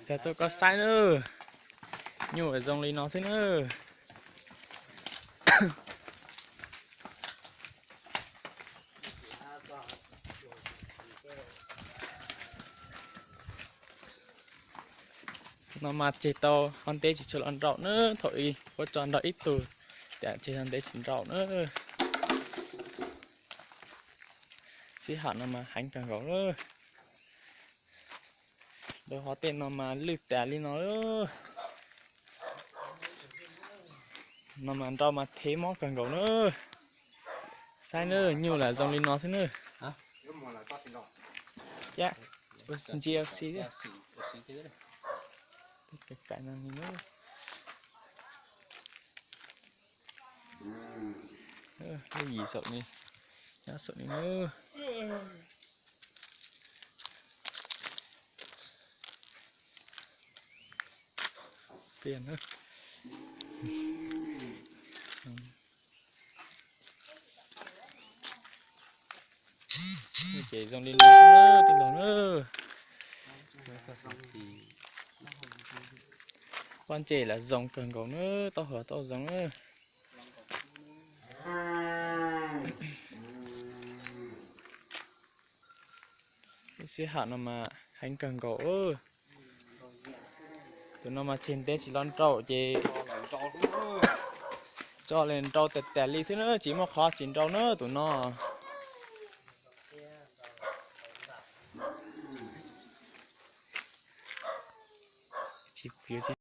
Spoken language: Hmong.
Tag tuaj koj saib na, nyuj zoo li no xwb na. No mas tseg tau qhov ntej tsis tshua los nraum na, thaum ub kuv tso nrau ib tug, tiam sis qhov ntej tsis nraum na. Sij hawm no mas heev kawg nkaus na. Rau qhov tej no mas lwj tas li no. No mas nrau mas thev mob kawg nkaus na. Saib na, nyuj lam zoo li no xwb na. Ntsia xi, lub yim saum ni, nyob saum ni na. Ces zoo li no tij laug na. Pob ntseg lam zoo kawg nkaus na, taub hau tau zoo na. Lub sij hawm no mas heev kawg nkaus. Tus no mas tseg ntej tsis los nraum ces tso li nrau tas tas li xwb na, tsis muaj qhov tsis nrau na tus no. Tsis piv tsis